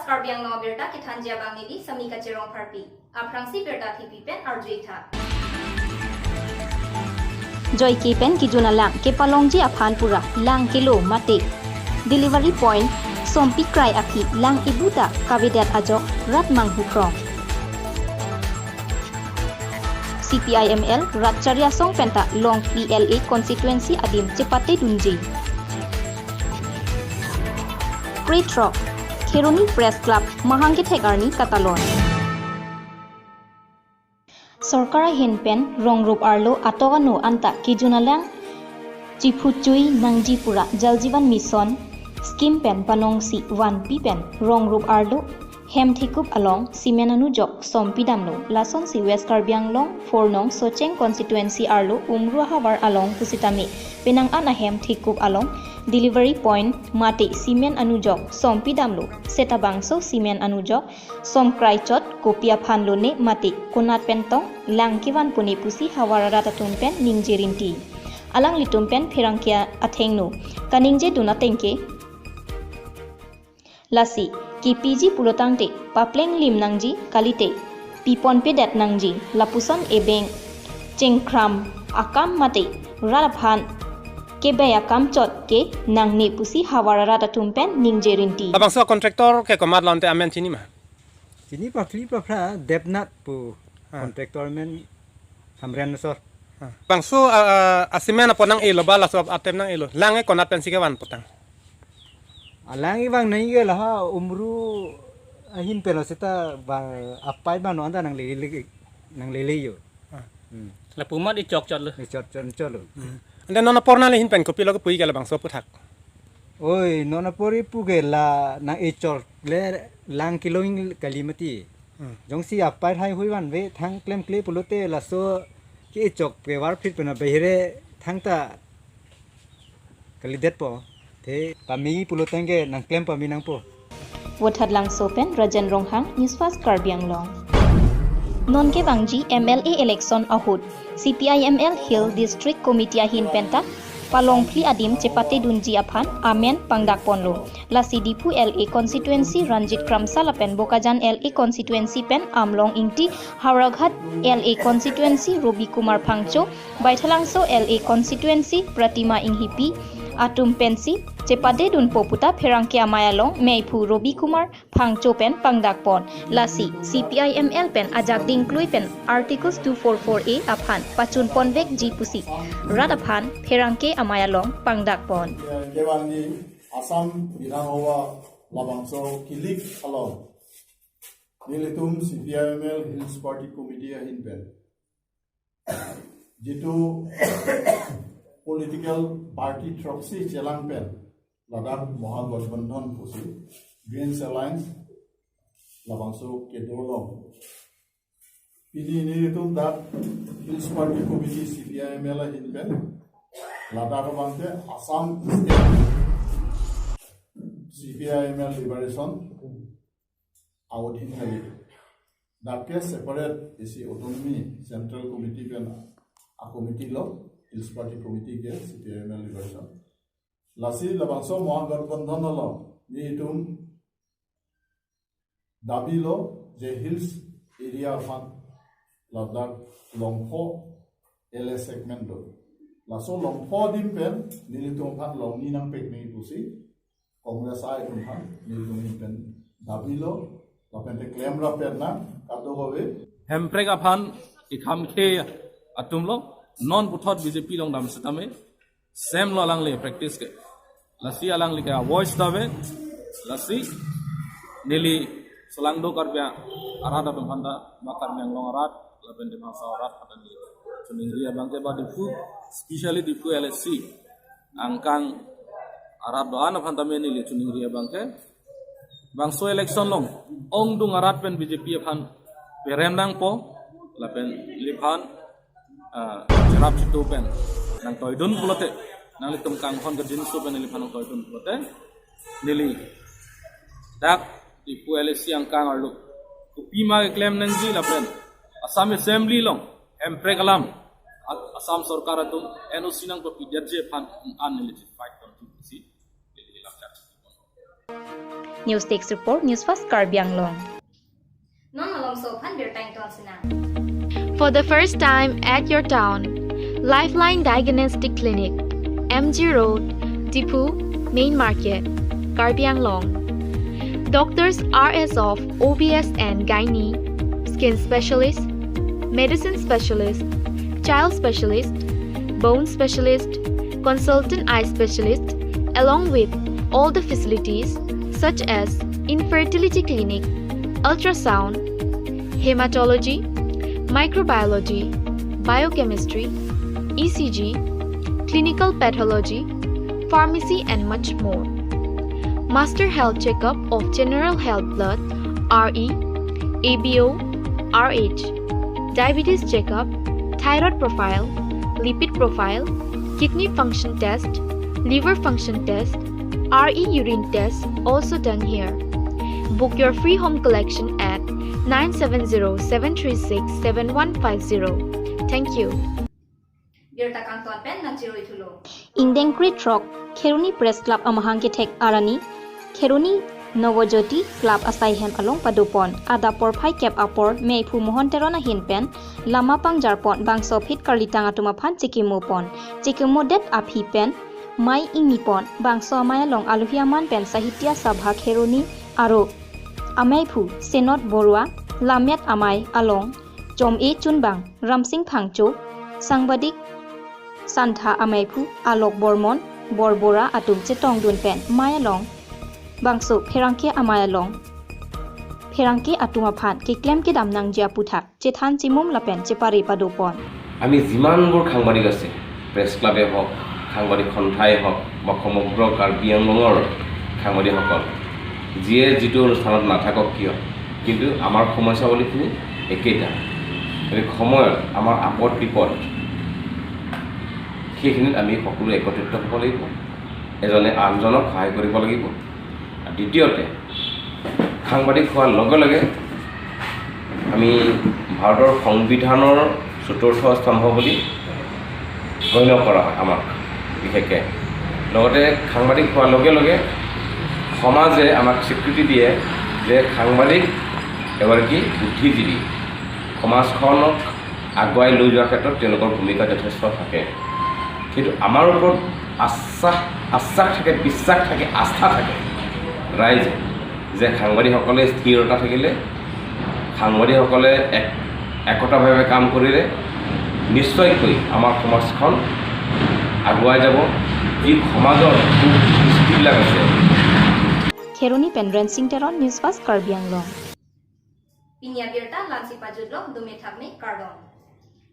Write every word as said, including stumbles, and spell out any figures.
Karbi Anglong abirta kethanji abang neli Samika Cherong Pharpi. Aphrangsi birta thipi pen arju-ik tha. Joike pen kejun alang kepalongji aphan pura lang kelo mate delivery point sompi krai aphi lang ibuta kavedet ajok rat manghukrong. C P I M L rat chari asong penta Longphli L A constituency adim chepate dunji. Krethrok, Kheroni Press Club, mahang kethek arni katalon. Sorkar ahin pen rong rup arlo atok ano anta kejun alang chiphuchui nangji pura Jal Jeevan Mission scheme pen panongsi vanpi pen rong rup arlo hem thekup along cement anujok sompi damlo. Lasonsi West Karbi Anglong four nong Socheng constituency arlo Umru ahavar along pusitame penang an ahem thekup along delivery point mate cement anujok sompi damlo. Seta bangso cement anujok somkrai chot kopi aphan lone mate konat pen tong lang kevan pune pusi havar arat atum pen ningje rinti. Alanglitum pen pherangke athengno kaningje dun atengke. Lasi, kepiji pulotangte, papleng lim nangji, kalite piponpedet nangji, lapuson ebeng chengkhram akam mate rat aphan kebai akam chot ke nangne pusi havar arat atum pen ningje rinti. Labangso contractor ke komat lo ante amen chini ma? Chini paphli paphra Debnath pu. Ah. Contractor men Hamren asor. Ah. Bangso, ah, ah, a-cement apot nang-elo ba laso atep nang-elo. Lang e konat pensi kevan putang? Alang ivang nai ke laha Umru ahin pen lo seta ba apai ba no anta nanglele, nanglele yo. Ah. Hmm. Lapu amat ichok chot lo. Ichok chot chot lo. Hmm. Ante non apor nangli ahin pen kopilo kepu-ik ke labangso aphuthak? Oi, non apor ipu ke la nang-ichok le lang kelong kali mati. Hmm. Jongsi apai hai hui vanve thang klemkle pulote laso ke-ichok ke varphit pena behere thangta kalidetpo. Te pame pulotangte nangklem pame nangpo. Vothatlangso pen Rajen Ronghang, News Fast Karbi Anglong. Non kevangji M L A election ahut C P I M L Hill District Committee ahin penta palongphli adim chepate dunji aphan amen pangdak ponlo. Lasi Diphu L A constituency Ranjit Kramsa lapen Bokajan L A constituency pen Amlong Ingti, Howraghat L A constituency Robi Kumar Phangcho, Baithalangso L A constituency Pratima Inghipi atum pensi chepate dunpo puta pherangke amei along meiphu Robi Kumar Phangcho pen pangdak pon. Lasi C P I M L pen ajak dingklui pen Articles two four four A aphan pachun ponvekji pusi rat aphan pherangke amei along pangdak pon. Kevangji Assam Bidhan Sabha labangso kilik along nelitum C P I M L Hills Party Committee ahin pen jitu political party throksi chelang pen ladak Mahagathbandhan pusi Greens Alliance labangso kedolong. Pini nelitum dak Hills Party Committee C P I M L ahin pen ladak abangke Assam State C P I M L Liberation aodhin kali. Dak ke separate isi autonomy central committee pen a-committee lo, Hills Party Committee ke C P I M L Liberation. Lasi labangso Mahagathbandhan along nelitum dabi lo je hills area aphan ladak Longpho L A segment do. Laso Longpho adim pen nelitum aphan longni nangpek nangji pusi Congress atum aphan nelitum ahin pen dabi lo, lapen te klem rapet nang kadokave. Hemprek aphan ikham khe atum lo, non puthot B J P along dam setame, same lo alangli practice ke. Lasi alangli ke a-voice ta ave, lasi neli solangdo Karbi arat atum aphan ta, ma Karbi Anglong arat, lapen Dima Hasao arat aphan ta neli choningri abangke ba Diphu, especially Diphu L A C angkang arat do-an aphan tame neli choningri abangke, bangso election along ongdung arat pen B J P aphan perem nangpo, lapen neliphan, ah, cherap chitu pen nangtoidun pulote, nanglitum kanghon kedinso pen neliphan nangtoidun pulote, neli dak Diphu L A C angkang arlo kopima keklem nangji lapen Assam Assembly along Hemprek alam, A-, Assam sorkar atum N O C nangpapidetji aphan an neli fight ponji pusi neli lam chat. News Desk Report, News Fast Karbi Anglong. Non malom so phan birta ington sinang. For the first time at your town, Lifeline Diagnostic Clinic, M G Road, Diphu, Main Market, Karbi Anglong. Doctors are as of O B S and Gynae, skin specialist, medicine specialist, child specialist, bone specialist, consultant eye specialist, along with all the facilities such as infertility clinic, ultrasound, hematology, microbiology, biochemistry, E C G, clinical pathology, pharmacy, and much more. Master health checkup of general health blood, R E, A B O, R H, diabetes checkup, thyroid profile, lipid profile, kidney function test, liver function test, R E urine test also done here. Book your free home collection at nine seven zero seven three six seven one five zero. Thank you. Birta kangton pen nang chiroi thulo. Ingdeng krethrok, Kheroni Press Club amahang kethek arni, Kheroni Navajyoti Club asai hem along padopon. Adap porphai kep apor, meiphu Mohon Teron ahin pen, lama pangjarpon bangso aphi karlitang atum aphan chekimopon. Chekimodet aphi pen, mei ingipon, bangso amei along alohi aman pen Sahitya Sabha Kheroni aro ameiphu Senot Borua, lammet amei along Chom-e Chunbang, Ramsing Phangcho, Sangbadik Santha ameiphu Alok Bormon, Borbora atum chetongdun pen mei along bangso pherangke amei along pherangke atum aphan keklem kedam nangji aputhak chethan chimum lapen chepare padopon. আমি যিমানবোৰ সাংবাদিক আছে, প্ৰেছ ক্লাবে হওক, সাংবাদিক সন্থাই হওক বা সমগ্ৰ কাৰ্বি আংলঙৰ সাংবাদিকসকল, যিয়ে যিটো অনুষ্ঠানত নাথাকক কিয়, কিন্তু আমাৰ সমস্যাৱলীখিনি একেইটা। গতিকে সময়ত আমাৰ আপদ বিপদ সেইখিনিত আমি সকলো একত্ৰিত হ'ব লাগিব, এজনে আনজনক সহায় কৰিব লাগিব। আৰু দ্বিতীয়তে, সাংবাদিক হোৱাৰ লগে লগে আমি ভাৰতৰ সংবিধানৰ চতুৰ্থ স্তম্ভ বুলি গণ্য কৰা হয় আমাক বিশেষকৈ। লগতে সাংবাদিক হোৱাৰ লগে লগে সমাজে আমাক স্বীকৃতি দিয়ে যে সাংবাদিক এগৰাকী বুদ্ধিজীৱী, সমাজখনক আগুৱাই লৈ যোৱাৰ ক্ষেত্ৰত তেওঁলোকৰ ভূমিকা যথেষ্ট থাকে। কিন্তু আমাৰ ওপৰত আশ্বাস, আশ্বাস থাকে, বিশ্বাস থাকে, আস্থা থাকে ৰাইজে যে সাংবাদিকসকলে স্থিৰতা থাকিলে, সাংবাদিকসকলে এক, একতাভাৱে কাম কৰিলে নিশ্চয়কৈ আমাৰ সমাজখন আগুৱাই যাব। যি সমাজৰ কু-, কৃষ্টিবিলাক আছে। Kheroni pen Rensing Teron, News Fast Karbi Anglong. Pini abirta la-ansi pajutlo, dome thakme, kardom.